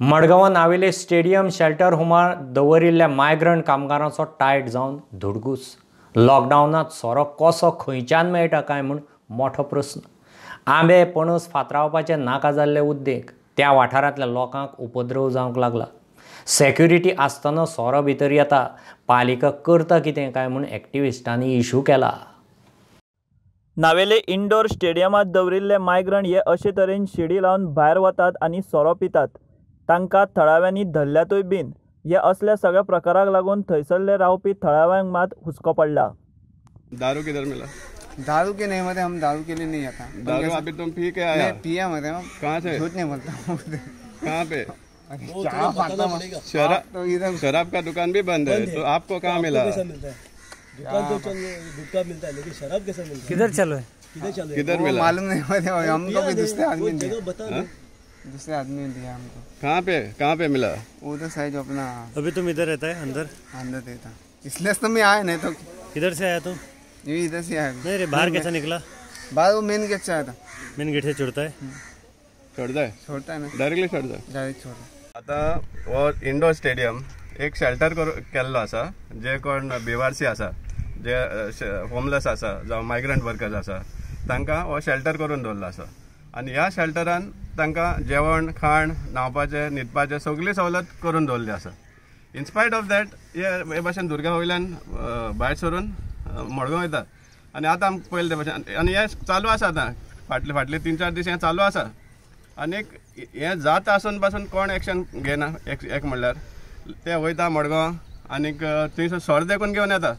मडगांवां नावेले stadium shelter होमार दवरिल्ल्या migrant कामगारांचो टायट जावन धुडगूस. लॉकडावनांत सोरो कसो खंयच्यान मेळटा काय म्हूण मोठो प्रस्न. आंबे पणस फातरावपाचे नाका जाल्ले उद्देग त्या वाठारांतल्या लोकांक उपद्रव जावंक लागला. सेक्युरिटी आसतना सोरो भितर येता, पालिका करता कितें काय म्हूण एक्टिविस्टांनी इशू केला. नावेले इंडोर स्टेडियमांत दवरिल्ले मायग्रंट हे अशे तरेन शिडी लावन भायर वतात आनी सोरो पितात. तांकां थळाव्यांनी धरल्यातूय बीन. हे असल्या सगळ्या प्रकाराक लागून थंयसरले रावपी थळाव्यांक मात हुस्को पडला. दारू किधर मिला? दारू के नहीं मतलब हम दारू के लिए नहीं आता. दारू अभी तुम पी के आया? नहीं पिया मतलब. कहाँ से? झूठ नहीं बोलता. कहाँ पे? शराब का दुकान भी बंद है तो आपको कहाँ मिला? दुकान तो चल गुटखा मिलता है लेकिन शराब कैसे मिलता है? किधर चलो है? किधर मिला मालूम नहीं, हमको भी दूसरे आदमी दिया. दूसरे आदमी ने दिया हमको. कहाँ पे मिला? उधर साइड अपना. अभी तुम इधर रहता है? अंदर अंदर रहता, इसलिए तो मैं आया नहीं तो. किधर से आया तुम? ये इधर से आया. नहीं रे, बाहर कैसा निकला? बाहर वो मेन गेट से आया था. मेन गेट से छोड़ता है? छोड़ता है, छोड़ता है ना, डायरेक्टली छोड़ता है, डायरेक्ट छोड़ता है. आता हो इंडोर स्टेडियम एक शेल्टर केल्लो आसा, जे कोण बेवारसी आसा, जे होमलेस आसा जावं मायग्रंट वर्कर्स आसा तांकां हो शेल्टर करून दवरलो आसा. आनी ह्या शेल्टरान तांकां जेवण खाण न्हांवपाचें न्हिदपाचें सगळी सवलत करून दवरली आसा. इनस्पायट ऑफ that हे भाशेन दुर्गा वयल्यान भायर सरून मडगांव वयता आनी आतां आमकां पयलें ते भाशेन आनी हें चालू आसा आतां फाटले फाटले 3-4 दीस हें चालू आसा. आनीक हें जाता आसून पासून कोण एक्शन घेना. एक म्हणल्यार ते वयता मडगांव आनीक थंयसर सोरो देखून घेवन येता,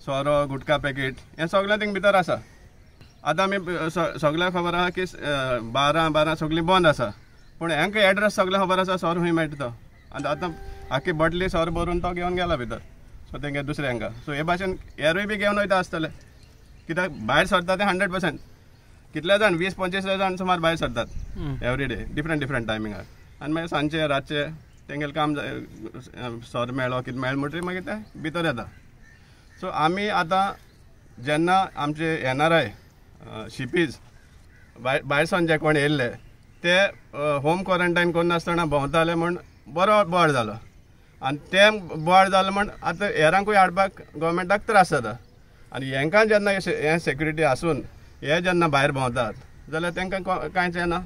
सोरो गुटखा पॅकेट हें सगळें थिंग भितर आसा. आतां आमी सगळ्यांक खबर आसा की बारां सगळीं बंद आसा, पूण हेंकां एड्रेस सगळें खबर आसा सोरो खंय मेळटा तो. आनी आतां आख्खी बाटली सोरो भरून तो घेवन गेला भितर. सो तेंगे दुसऱ्या हेंकां सो हे भाशेन हेरूय बी घेवन वयता आसतले, कित्याक भायर सरता ते 100%. कितले जाण 20-25 जाण सुमार भायर सरतात एवरी डे, डिफरंट डिफरंट टायमिंगार. आनी मागीर सांजचे रातचे तेंगेलें काम सोरो मेळ्ळो कितें मेळ्ळें म्हणटकीर मागीर ते भितर येता. सो आमी आतां जेन्ना आमचे NRI शिपीज भायर सावन जे कोण येयल्ले ते होम क्वॉरंटायन करनासतना भोंवताले म्हूण बरो बोवाळ जालो. आनी ते बोवाळ जालो म्हूण आतां हेरांकूय हाडपाक गोवोरमेंटाक त्रास जाता. आनी हेंकां जेन्ना हें सेक्युरिटी आसून हे जेन्ना भायर भोंवतात जाल्यार तांकां कांयच येना.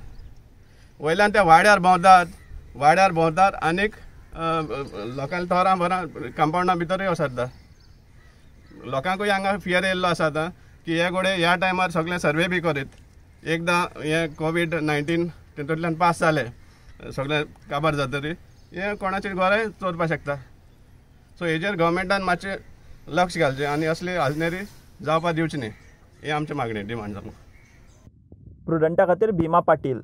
वयल्यान ते वाड्यार भोंवतात, वाड्यार भोंवतात आनीक लोकांक तोरां भरां कंपावंडा भितरूय वसरता. लोकांकूय हांगा फियर येयल्लो आसा आतां की हे घोडे ह्या टायमार सगळें सर्वे बी करीत. एकदां हें कोवीड-19 तितूंतल्यान पास जालें सगळें काबार जातरी हें कोणाचें घराय चोरपाक शकता. सो हेजेर गव्हर्मेंटान मातशें लक्ष घालचें आनी असली आजनेरी जावपाक दिवची न्ही, ही आमची मागणी, डिमांड. प्रुडंटा खातीर भीमा पाटील.